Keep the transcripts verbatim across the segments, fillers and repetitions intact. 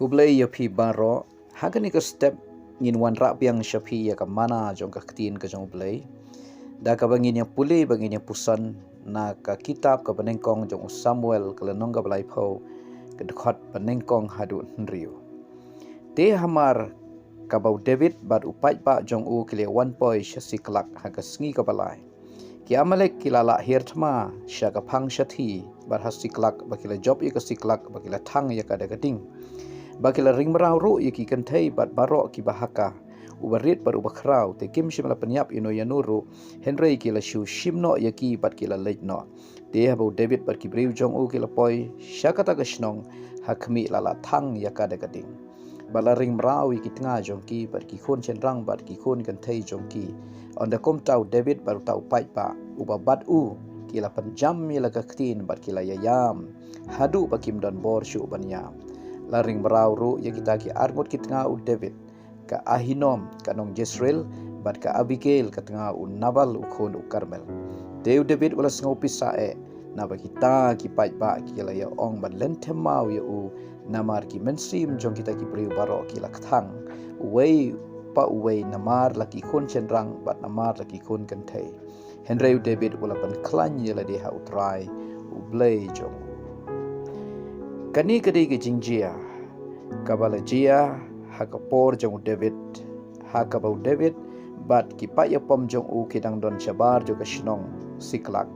U Blei ïa phi baroh. Ha kane ka step ngin wanrah biang sha phi ïa ka mana jong ka ktien ka jong U Blei, da kaba ngin ïa pule bad ngin ïa puson na ka kitab kaba nyngkong jong u Samuel, ka lynnong kaba laiphew, ka dkhot banyngkong haduh hynriew. Te hamar kaba u David bad u paidbah jong u ki la wan poi sha Siklak ha ka sngi kaba lai, ki Amalek ki la lah hiar thma sha ka phang shathie bad ha Siklak, ba ki la jop ïa ka Siklak, ba ki la thang ïa ka da ka ding, ba ki la ring mraw ruh ïa ki kynthei bad baroh kiba ha ka, uba rit bad uba khraw. Te kim shym la pynïap ïano ïano ruh, hynrei ki la shu shim noh ïa ki bad ki la leit noh. Te haba u David bad ki briew jong u ki la poi sha kata ka shnong, ha khmih la lah thang ïa ka da ka ding, bad la ring mraw ïa ki tnga jong ki bad ki khun shynrang bad ki khun kynthei jong ki. Ynda kumta u David bad uta u paidbah uba bad u ki la pynjam ïa la ka ktien bad ki la ïaïam haduh ba kim don bor shuh ban ïam. La ring mraw ruh ïa kita ki arngut ki tnga u David, ka Ahinoam ka nong Jezreel, bad ka Abigail ka tnga u Nabal u khun u Karmel. Te u David u la sngew pisa eh naba kita ki paidbah ki la ïa ong ban lynthem maw ïa u namar ki mynsiem jong kita ki briew baroh ki la kthang, uwei pa uwei, namar la ki khun shynrang bad namar la ki khun kynthei. Hynrei u David u la pynkhlaiñ ïa lade ha U Trai U Blei jong u. Kane ka dei ka jingjia kaba la jia ha ka por jong u David, ha kaba u David bad ki paid ïapom jong u ki dang don shabar jong ka shnong Siklak.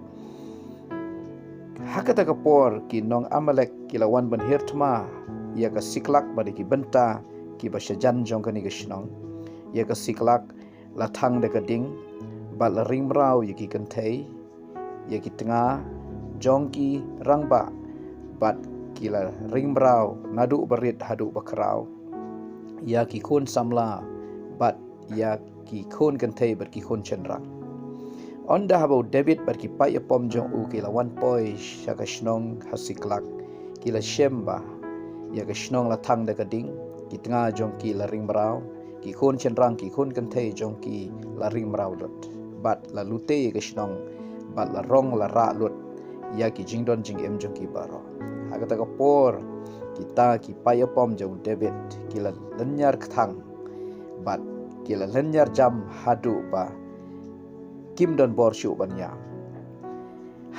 Ha kata ka por ki nong Amalek ki la wan ban hiar thma ïa ka Siklak bad ïa ki bynta kiba shajan jong kane ka shnong. Ïa ka Siklak la thang da ka ding, bad la ring mraw ïa ki kynthei, ïa ki tnga jong ki rangbah, bad ki la ring mraw naduh ba rit haduh ba khraw, ïa ki khun samla bad ïa ki khun kynthei bad ki khun shynrang. Ynda haba u David bad ki paid ïapom jong u ki la wan poi sha ka shnong ha Siklak, ki la shem ba ïa ka shnong la thang da ka ding, ki tnga jong ki la ring mraw, ki khun shynrang ki khun kynthei jong ki la ring mraw lut, bad la lute ïa ka shnong, bad la rong la rah lut ïa ki jingdon jingim jong ki baroh. Ha kata ka por kita ki paid ïapom jong u David ki la lynñiar kthang bad ki la lynñiar jam haduh ba kim don bor shuh ban ïam.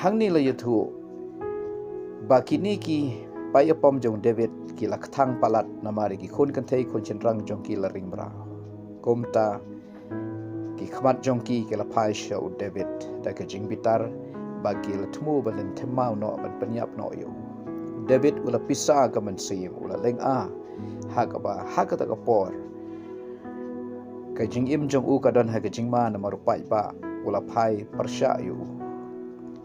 Hangne la ïathuh ba kine ki paid ïapom jong u David ki la kthang palat namar ïa ki khun kynthei khun shynrang jong ki la ring mraw. Kumta ki khmat jong ki ki la phai sha u David da ka jingbitar, ba ki la thmu ban lynthem maw noh, ban pynïap noh ïa u. U David u la pisa ka mynsiem, u la lynga, ha kaba ha kata ka por ka jingim jong u ka don ha ka jingma namar u paidbah u la phai pyrshah ïa u.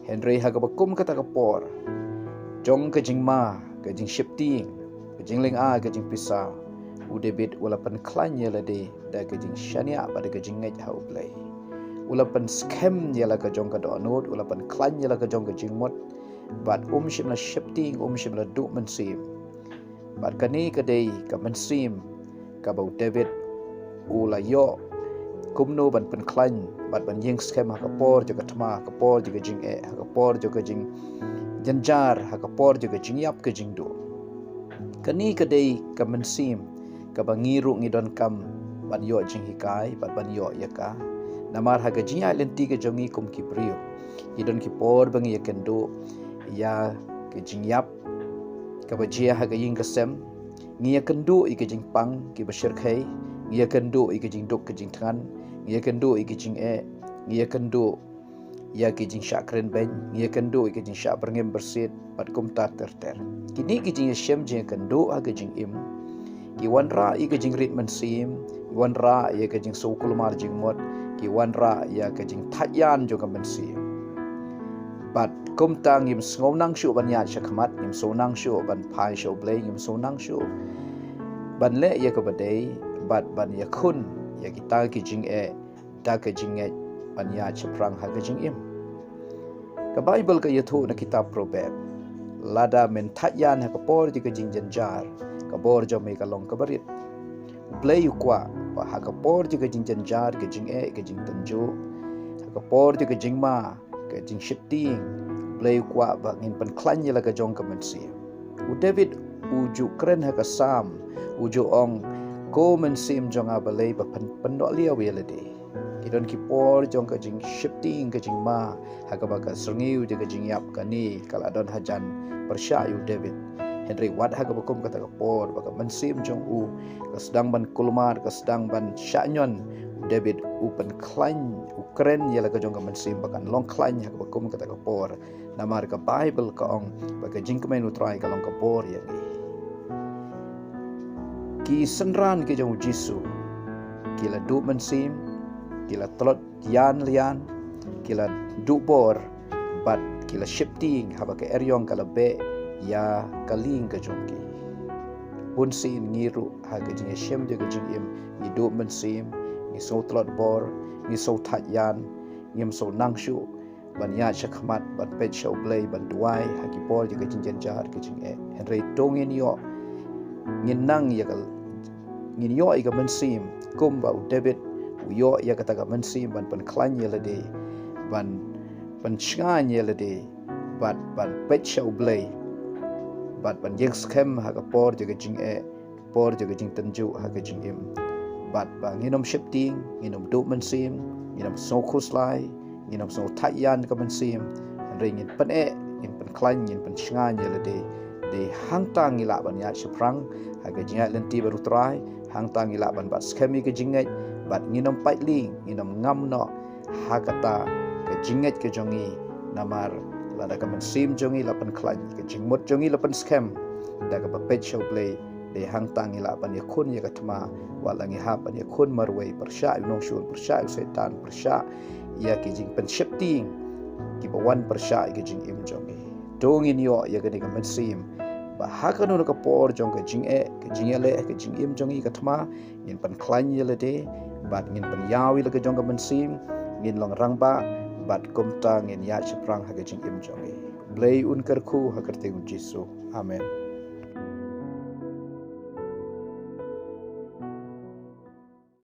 Hynrei ha kaba kum kata ka por jong ka jingma, ka jingsheptieng, ka jinglynga, ka jingpisa, u David u la pynkhlaiñ ïa lade da ka jingshaniah bad da ka jingngeit ha U Blei. U la pynskhem ïa la ka jong ka dohnud, u la pynkhlaiñ ïa la ka jong ka jingmut, bad um shym la sheptieng, um shym la duh mynsiem. Bad kane ka dei ka mynsiem kaba u David u la ïoh kumno ban pynkhlaiñ bad ban ïeng skhem ha ka por jong ka thma, ha ka por jong ka jingeh, ha ka por jong ka jingjynjar, ha ka por jong ka jingïap ka jingduh. Kane ka dei ka mynsiem kaba ngi ruh ngi donkam ban ïoh jinghikai bad ban ïoh ïa ka. Namar ha ka jingïaid lynti ka jong ngi kum ki briew, ngi don ki por ba ngi ïakynduh ïa ka jingïap kaba jia ha ka ïing ka sem. Ngi ïakynduh ïa ka jingpang kiba shyrkhei, ngi ïakynduh ïa ka jingduk ka jingthngan, ngi ïakynduh ïa ka jingeh, ngi ïakynduh ïa ka jingshah kren beiñ, ngi ïakynduh ïa ka jingshah byrngem byrsiet, bad kumta ter ter. Kine ki jingïashem jingïakynduh ha ka jingim ki wanrah ïa ka jingrit mynsiem, ki wanrah ïa ka jingsngewkulmar jingmut, ki wanrah ïa ka jingthait ïan jong ka mynsiem. Bad kumta ngim sngew nang shuh ban ïaid sha khmat, ngim sngew nang shuh ban phai sha U Blei, ngim sngew nang shuh ban leh ïa kaba dei, bad ban ïakhun ïa kita ki jingeh da ka jingngeit ban ïaid shaphrang ha ka jingim. Ka Baibl ka ïathuh na kitab Proverb, lada men thait ïan ha ka por jong ka jingjynjar, ka bor jong me ka long kaba rit. U Blei u kwah ba ha ka por jong ka jingjynjar, ka jingeh, ka jingtynjuh, ha ka por jong ka jingma, ka jingsheptieng, U Blei u kwah ba ngin pynkhlaiñ ïa la ka jong ka mynsiem. U David U ju kren ha ka Salm, u ju ong, ko mynsiem jong nga balei ba pyndoh liaw ïa lade. Ki don ki por jong ka jingsheptieng ka jingma ha kaba ka syrngiew jong ka jingïap kane ka la don hajan pyrshah ïa u David. Hynrei wat ha kaba kum kata ka por ba ka mynsiem jong u ka sdang ban kulmar, ka sdang ban shah ñion, u David u pynkhlaiñ, u kren ïa la ka jong ka mynsiem ba kan long khlaiñ ha kaba kum kata ka por. Namar ka Baibl ka ong ba ka jingkmen u Trai ka long ka bor ïa ngi. Ki synran ki jong u Jisu ki la duh mynsiem, ki la tlot ïan lian, ki la duh bor, bad ki la sheptieng haba ka eriong ka la beh ïa ka lieng ka jong ki. Bunsien ngi ruh ha ka jingïashem jong ka jingim ngi duh mynsiem, ngi sngew tlot bor, ngi sngew thait ïan, ngim sngew nang shuh ban ïaid shakhmat, ban peit sha u Blei, ban duwai ha ki por jong ka jingjynjar ka jingeh. Hynrei to ngin ïoh, ngin nang ïa ka, ngin ïoh ïa ka mynsiem kumba u David u ïoh ïa kata ka mynsiem ban pynkhlaiñ ïa lade, ban pynshngaiñ ïa lade, bad ban peit sha u Blei, bad ban ïeng skhem ha ka por jong ka jingeh, por jong ka jingtynjuh ha ka jingim. Bad ba ngin ym sheptieng, ngin ym duh mynsiem, ngin ym sngew khuslai, ngin ym sngew thait ïan ka mynsiem. Hynrei ngin pyneh, ngin pynkhlaiñ, ngin pynshngaiñ ïa lade. Dei hangta ngi lah ban ïaid shaphrang ha ka jingïaid lynti bad u Trai, hangta ngi lah ban bat skhem ïa ka jingngeit, bad ngin ym pait lieng, ngin ym ngam noh ha kata ka jingngeit ka jong ngi. Namar lada ka mynsiem jong ngi la pynkhlaiñ, ka jingmut jong ngi la pynskhem da kaba peit sha u Blei, dei hangta ngi lah ban ïakhun ïa ka thma, wat la ngi hap ban ïakhun marwei pyrshah ïa u nongshun, pyrshah ïa u Soitan, pyrshah ïa ki jingpynsheptieng kiba wan pyrshah ïa ka jingim jong ngi. To ngin ïoh ïa kane ka mynsiem ba ha kano kano ka por jong ka jingeh, ka jingïaleh, ka jingim jong ngi ka thma, ngin pynkhlaiñ ïa lade, bad ngin pynïaw ïa la ka jong ka mynsiem, ngin long rangbah, bad kumta ngin ïaid shaphrang ha ka jingim jong ngi. Blei un kyrkhu ha ka kyrteng u Jisu. Amen.